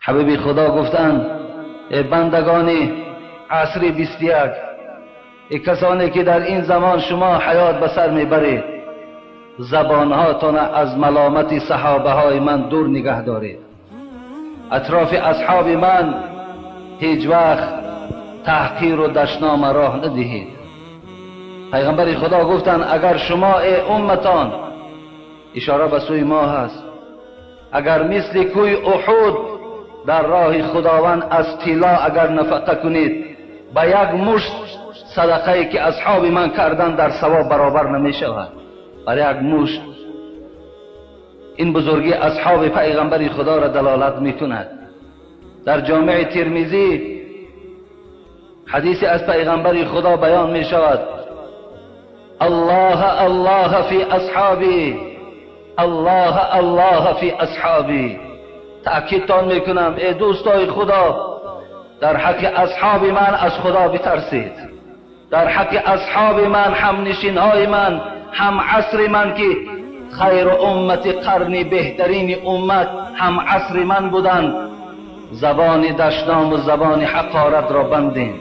حبیب خدا گفتند ای بندگان عصر 21، ای کسانی که در این زمان شما حیات به سر میبرید، زبانهاتان از ملامت صحابه های من دور نگه دارید. اطراف اصحاب من هیچ وقت تحقیر و دشنام راه ندهید. پیغمبر خدا گفتند اگر شما ای امتان، اشاره به سوی ما هست، اگر مثل کوی احد در راه خداوند از طلا اگر نفقه کنید، به یک مشت صدقه که اصحاب من کردن در ثواب برابر نمی شود. بر یک مشت. این بزرگی اصحاب پیغمبر خدا را دلالت می کند. در جامع ترمذی حدیث از پیغمبر خدا بیان می شود: الله الله فی اصحابی، الله الله فی اصحابی. تأکیدتان میکنم ای دوستای خدا، در حق اصحاب من از خدا بترسید. در حق اصحاب من، همنشین های من، هم عصر من که خیر امت قرنی، بهترین امت، هم عصر من بودند، زبان دشنام و زبان حقارت را بندین.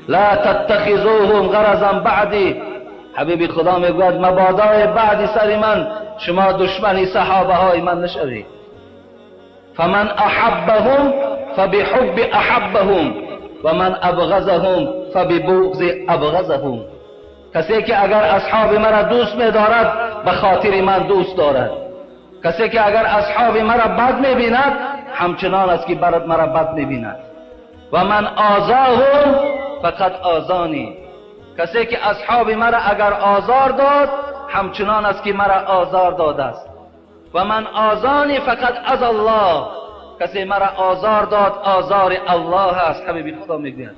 لا تتخذوهم غرضا بعدی. حبیب خدا میگوید مبادای بعد سر من شما دشمن صحابه های من نشوید. فمن احبهم فبحب احبهم و من ابغضهم فببغض ابغضهم. کسی که اگر اصحاب مرا دوست می‌دارد به خاطر من دوست دارد، کسی که اگر اصحاب مرا بد می‌بیند همچنان است که برد مرا بد می‌بیند. و من آزاهم فقد آزانی. کسی که اصحاب مرا اگر آزار داد همچنان است که مرا آزار داده است. و من آزانی فقط از الله. کسی مرا آزار داد آزار الله است، حبیب خدا میگوید.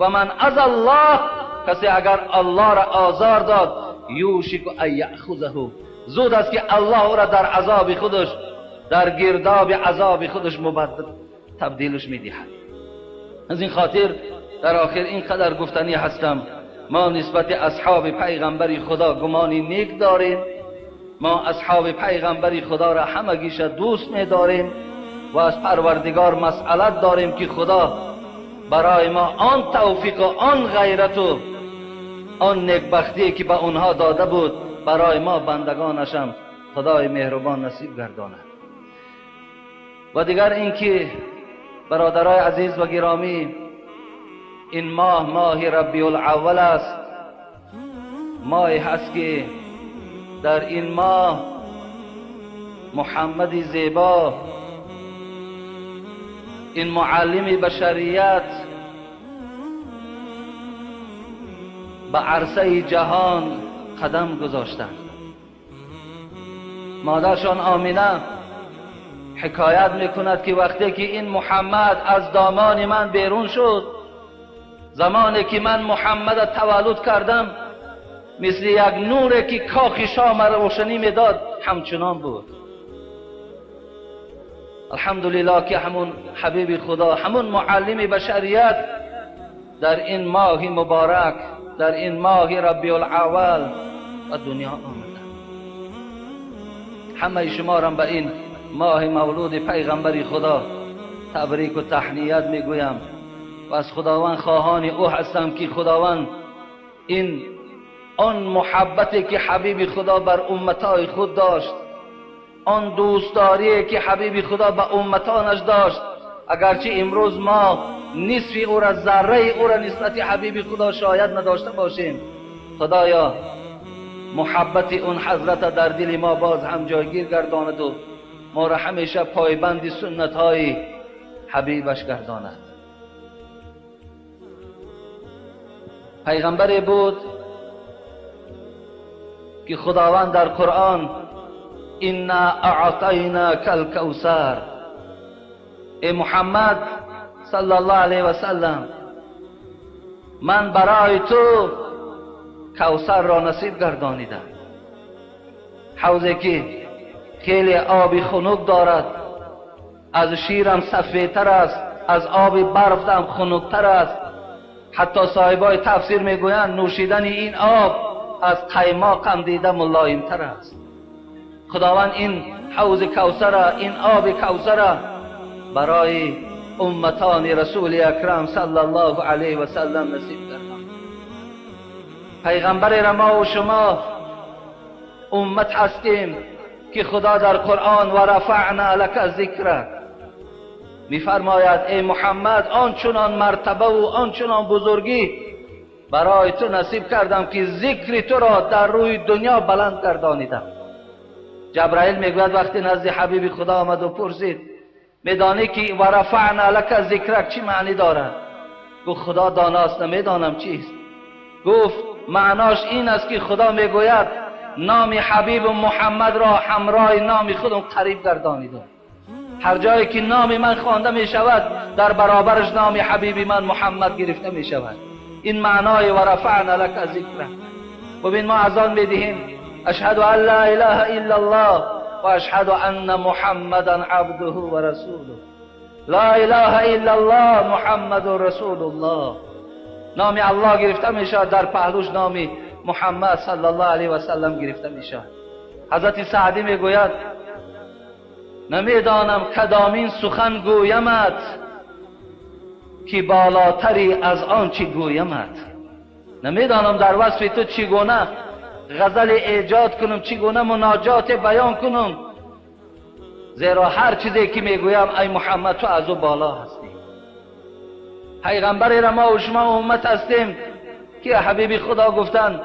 و من از الله، کسی اگر الله را آزار داد، یوشک ان یأخذه، زود است که الله او را در عذاب خودش، در گرداب عذاب خودش مبدل تبدیلش میدهد. از این خاطر در آخر اینقدر گفتنی هستم، ما نسبت اصحاب پیغمبر خدا گمانی نیک داریم، ما اصحاب پیغمبر خدا را همگیش دوست می‌داریم و از پروردگار مسئلت داریم که خدا برای ما آن توفیق و آن غیرت و آن نیکبختی که به آنها داده بود برای ما بندگانش هم خدای مهربان نصیب گرداند. و دیگر اینکه برادرای عزیز و گرامی، این ماه ماه ربیع الاول است، ماهی هست که در این ماه محمد زیبا، این معلم بشریت، به عرصه جهان قدم گذاشتند. مادرشان آمینه حکایت میکند که وقتی که این محمد از دامان من بیرون شد، زمانی که من محمد تولد کردم، مثل یک نوری که کاخ شام را روشنی میداد همچنان بود. الحمدلله که همون حبیب خدا، همون معلم بشریت در این ماه مبارک، در این ماه ربیع الاول به دنیا آمده. همه شما را به این ماه مولود پیغمبر خدا تبریک و تهنیت میگویم و از خداوند خواهان او هستم که خداوند این آن محبتی که حبیب خدا بر امتای خود داشت، آن دوستداری که حبیب خدا به امتانش داشت، اگرچه امروز ما نصف او را، ذره او را نسبت حبیب خدا شاید نداشته باشیم، خدایا محبت اون حضرت در دل ما باز هم جایگیر گرداند و ما را همیشه پایبند سنت های حبیبش گرداند. پیغمبری بود که خداوند در قرآن انا اعطیناک الکوثر، ای محمد صلی الله علیه و سلم، من برای تو کوثر را نصیب گردانیدم، حوضی که خیلی آب خنک دارد، از شیرم سفیدتر است، از آب برف هم خنکتر است. حتی صاحبای تفسیر میگویند نوشیدن این آب از قیماق هم دیده ملایمتر است. خداوند این حوض کوثر، این آب کوثر برای امتان رسول اکرم صلی الله علیه و سلم نصیب کرد. پیغمبر را ما و شما امت هستیم که خدا در قرآن و رفعنا لک ذکرک میفرماید ای محمد، آنچنان مرتبه و آنچنان بزرگی برای تو نصیب کردم که ذکر تو را در روی دنیا بلند گردانیدم. جبرائیل میگوید وقتی نزد حبیب خدا آمد و پرسید میدانی که و رفعنا لک ذکرک چی معنی دارد؟ گفت خدا داناست، نمیدانم چیست. گفت معناش این است که خدا میگوید نام حبیب محمد را همراه نام خودم قریب گردانیدم. هر جایی که نام من خوانده می شود در برابرش نام حبیب من محمد گرفته می شود. این معنای و رفعنا لک ذکرک. ببین ما اذان میدهیم اشهد ان لا اله الا الله و اشهد ان محمدا عبده و رسوله. لا اله الا الله محمد رسول الله. نام الله گرفته می شود، در پهلوش نام محمد صلی الله علیه و سلم گرفته می شود. حضرت سعدی می گوید نمیدانم کدامین سخن گویمت که بالاتری از آن چی گویمت. نمیدانم در وصف تو چگونه غزل ایجاد کنم، چگونه مناجات بیان کنم، زیرا هر چیزی که میگویم ای محمد تو از او بالا هستی. پیغمبر را ما و شما امت هستیم که حبیب خدا گفتند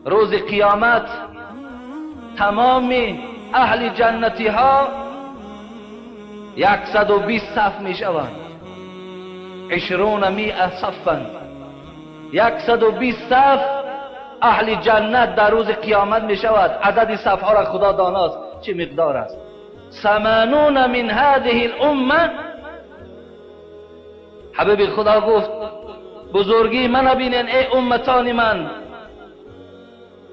روز قیامت تمام اهل جنتی ها 120 صف می شوند. 20 صفا، 120 صف اهل جنت در روز قیامت می شود. عدد صف ها را خدا داناست چه مقدار است. 80 من هذه الامه. حبیب خدا گفت بزرگی من بینین ای امتان من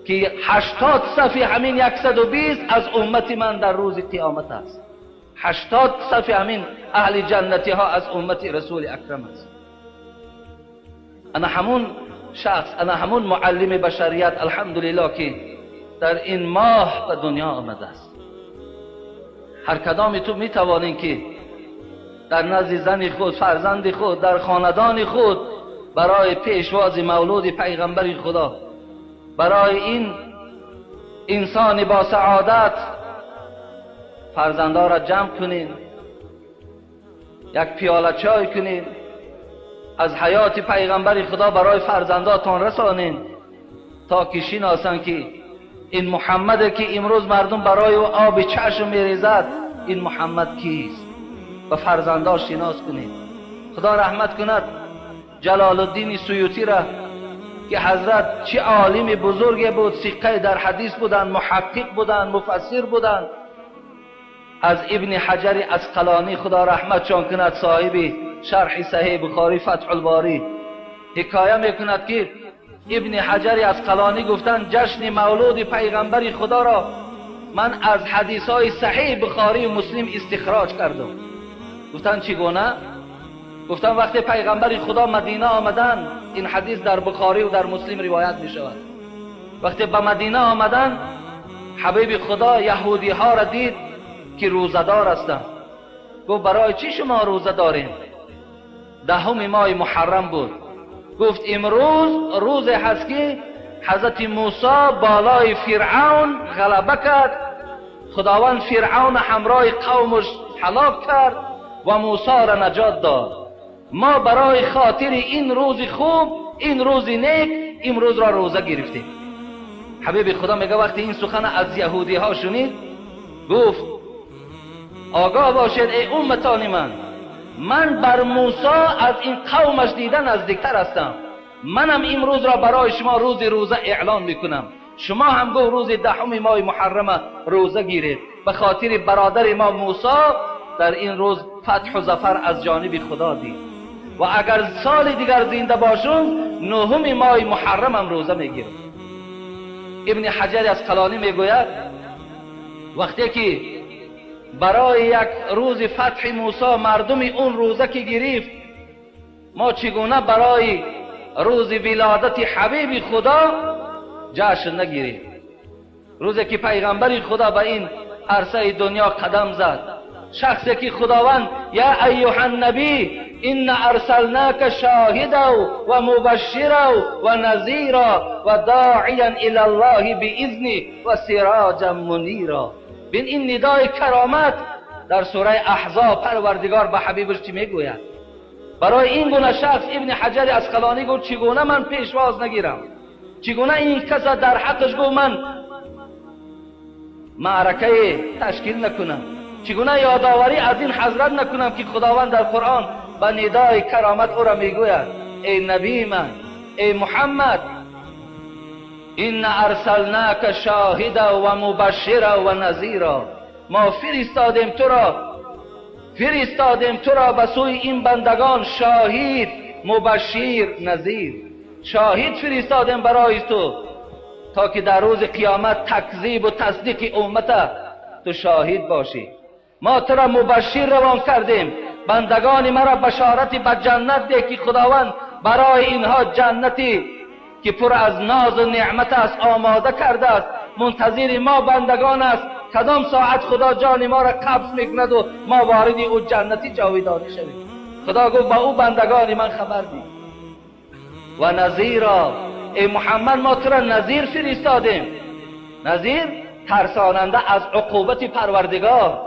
که 80 صف همین 120 از امت من در روز قیامت است. 80 صف همین اهل جنتی ها از امت رسول اکرم است. انا همون شخص، انا همون معلم بشریت الحمدلله که در این ماه به دنیا آمده است. هر کدام تو میتوانین که در نزد زن خود، فرزند خود، در خاندان خود برای پیشواز مولود پیغمبر خدا، برای این انسان با سعادت فرزندان را جمع کنین، یک پیاله چای کنین، از حیات پیغمبر خدا برای فرزنداتان رسانین تا که شناسند که این محمد که امروز مردم برای او آب چشم میریزد، این محمد کیست؟ و فرزندان شناس کنید. خدا رحمت کند جلال الدین سیوطی را که حضرت چه عالم بزرگی بود، ثقه در حدیث بودند، محقق بودند، مفسر بودند. از ابن حجر عسقلانی خدا رحمتشان کند، صاحب شرح صحیح بخاری فتح الباری، حکایه میکند که ابن حجر عسقلانی گفتند جشن مولود پیغمبر خدا را من از حدیث های صحیح بخاری و مسلم استخراج کردم. گفتند چگونه؟ گفتند وقتی پیغمبر خدا مدینه آمدن، این حدیث در بخاری و در مسلم روایت می شود، وقتی به مدینه آمدن حبیب خدا یهودی ها را دید که روزه‌دار هستند. گفت برای چی شما روزه دارین؟ 10 ماه محرم بود. گفت امروز روز هست که حضرت موسی بالای فرعون غلبه کرد، خداوند فرعون همراه قومش هلاک کرد و موسی را نجات داد. ما برای خاطر این روز خوب، این روز نیک، امروز را روزه گرفتیم. حبیب خدا میگه وقتی این سخن از یهودی ها شنید گفت آگاه باشید ای امتان من، من بر موسی از این قومش دیده نزدیکتر هستم. منم امروز را برای شما روز روزه اعلان میکنم. شما هم گفت روز 10 ماه محرم روزه گیرید به خاطر برادر ما موسی در این روز فتح و ظفر از جانب خدا دید. و اگر سال دیگر زنده باشم 9 ماه محرم هم روزه میگیرم. ابن حجر عسقلانی میگوید وقتی که برای یک روز فتح موسی مردم اون روزه که گرفت، ما چگونه برای روز ولادت حبیب خدا جشن نگیریم؟ روزی که پیغمبر خدا به این عرصه دنیا قدم زد، شخصی که خداوند یا ایها النبی ان ارسلناک شاهدا و مبشرا و نذیرا و داعیا الی الله باذنه و سراجا منیرا. بین این ندای کرامت در سوره احزاب پروردگار به حبیبش چی میگوید؟ برای این گونه شخص ابن حجر عسقلانی گفت چگونه من پیشواز نگیرم، چگونه این کس در حقش گفت من معرکه تشکیل نکنم، چگونه یادآوری از این حضرت نکنم که خداوند در قرآن به ندای کرامت او را میگوید ای نبی من، ای محمد، ان ارسلناک شاهدا و مبشرا و نذیرا. ما فرستادیم تو را، فرستادیم تو را به سوی این بندگان شاهد، مبشر، نذیر. شاهد فرستادیم برای تو تا که در روز قیامت تکذیب و تصدیق امت تو شاهد باشی. ما تو را مبشر روان کردیم، بندگان مرا بشارت به جنت ده که خداوند برای اینها جنتی که پر از ناز و نعمت است آماده کرده است، منتظر ما بندگان است. کدام ساعت خدا جان ما را قبض میکند و ما وارد او جنتی جاودانی شویم. خدا گفت با او بندگان من خبر ده. و نذیرا، ای محمد ما تو را نذیر فرستادیم. نذیر ترساننده از عقوبت پروردگار.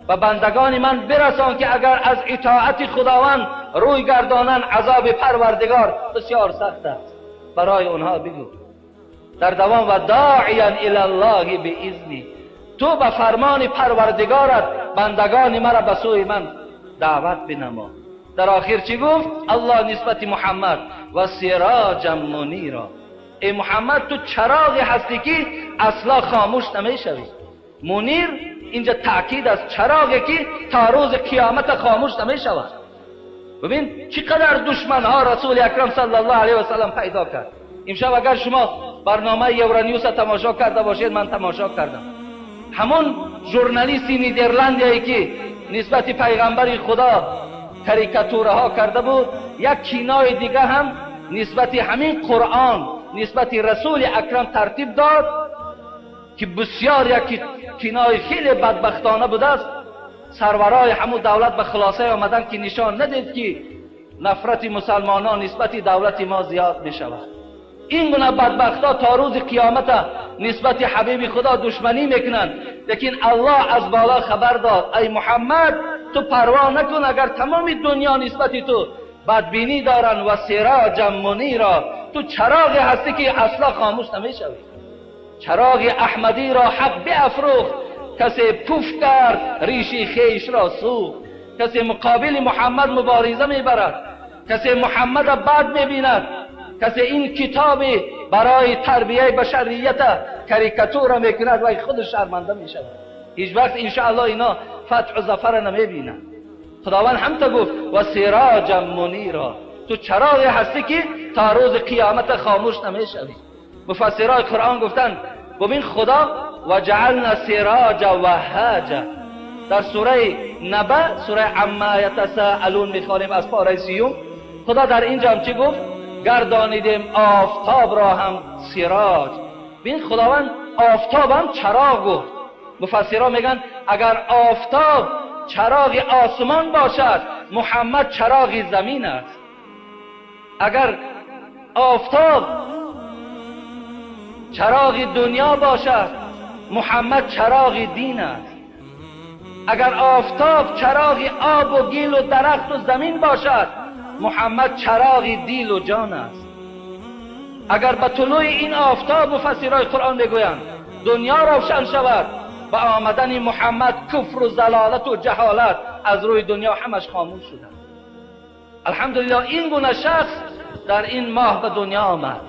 و بندگان من برسان که اگر از اطاعت خداوند روی گردانند عذاب پروردگار بسیار سخت است. برای اونها بگو در دوام و داعیا الی الله باذنه، تو به فرمان پروردگارت بندگان مرا به سوی من دعوت بنما. در آخر چی گفت الله نسبت محمد؟ و سراجا منیرا. ای محمد تو چراغی هستی که اصلا خاموش نمیشوی. منیر اینجا تاکید است، چراغی که تا روز قیامت خاموش نمیشود. ببین چقدر دشمنها رسول اکرم صلی الله علیه و سلم پیدا کرد. امشب اگر شما برنامه یورانیوس تماشا کرده باشید، من تماشا کردم، همون ژورنالیست نیدرلندیایی که نسبت پیغمبر خدا کاریکاتورها کرده بود، یک کینای دیگه هم نسبت همین قرآن، نسبت رسول اکرم ترتیب داد که بسیار یک کینای خیلی بدبختانه بوده است. سرورای همون دولت به خلاصه آمدن که نشان ندید که نفرت مسلمانان نسبت دولت ما زیاد می شود. این گونه بدبختا تا روز قیامت نسبت حبیب خدا دشمنی میکنند، لیکن الله از بالا خبر داد ای محمد تو پروا نکن اگر تمام دنیا نسبت تو بدبینی دارن و سراجا منیرا، تو چراغی هستی که اصلا خاموش نمیشوی. چراغ احمدی را حق بیافروخت، کسی پوف کرد ریشی خیش را سوخت. کسی مقابل محمد مبارزه میبرد، کسی محمد بد میبیند، کسی این کتاب برای تربیه بشریت کاریکاتور میکند و خود شرمنده میشود. هیچ وقت انشاءالله اینا فتح و ظفر نمیبینند. خداوند هم تا گفت و سراجا منیرا، تو چراغی هستی که تا روز قیامت خاموش نمیشوی. مفسرای قرآن گفتند ببین خدا و جعلنا سراجا وهاجا. در سوره نبأ، سوره عما یتساءلون میخوانیم از پاره سیوم، خدا در اینجا هم چی گفت؟ گردانیدیم آفتاب را هم سراج. ببین خداوند آفتاب هم چراغ گفت. مفسرها میگن اگر آفتاب چراغ آسمان باشد، محمد چراغ زمین است. اگر آفتاب چراغ دنیا باشد، محمد چراغ دین است. اگر آفتاب چراغ آب و گیل و درخت و زمین باشد، محمد چراغ دیل و جان است. اگر به طلوع این آفتاب، مفسرای قرآن میگویند، دنیا روشن شود، با آمدن محمد کفر و ضلالت و جهالت از روی دنیا همش خاموش شده. الحمدلله این گونه شخص در این ماه به دنیا آمد.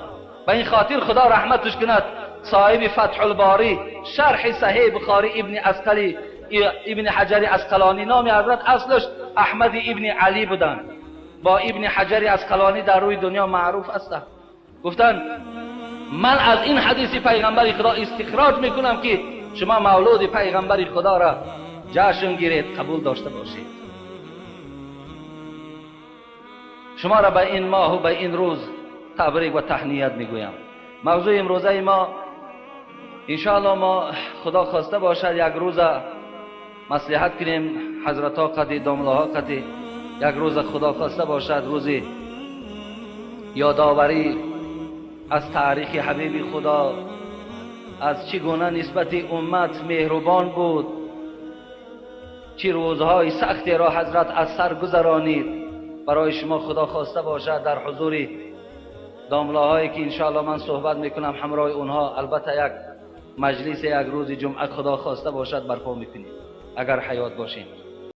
به این خاطر خدا رحمتش کند صاحب فتح الباری، شرح صحیح بخاری، ابن عسقلی، ابن حجر عسقلانی، نام حضرت اصلش احمد ابن علی بودند، با ابن حجر عسقلانی در روی دنیا معروف هستند. گفتند من از این حدیث پیغمبر خدا استخراج میکنم که شما مولود پیغمبر خدا را جشن گیرید، قبول داشته باشید. شما را به این ماه و به این روز تبریک و تهنیت میگویم. موضوع امروزه ما Иншоаллоҳ мо худо хоста бошад як рӯза маслиҳат кунем ҳазратҳо қати, домлаҳо қати, як рӯза худо хоста бошад рӯзи ёдоварӣ аз таърихи ҳабиби худо, аз чӣ гуна нисбати уммат меҳрубон буд, чӣ рӯзҳои сахтеро ҳазрат аз сар гузаронид. Барои шумо худо хоста бошад дар ҳузури домлаҳое ки иншоаллоҳ ман суҳбат мекунам ҳамроҳи онҳо албатта як маҷлис як рӯзи ҷумъа худо хоста бошад барпо мекунем агар ҳаёт бошем.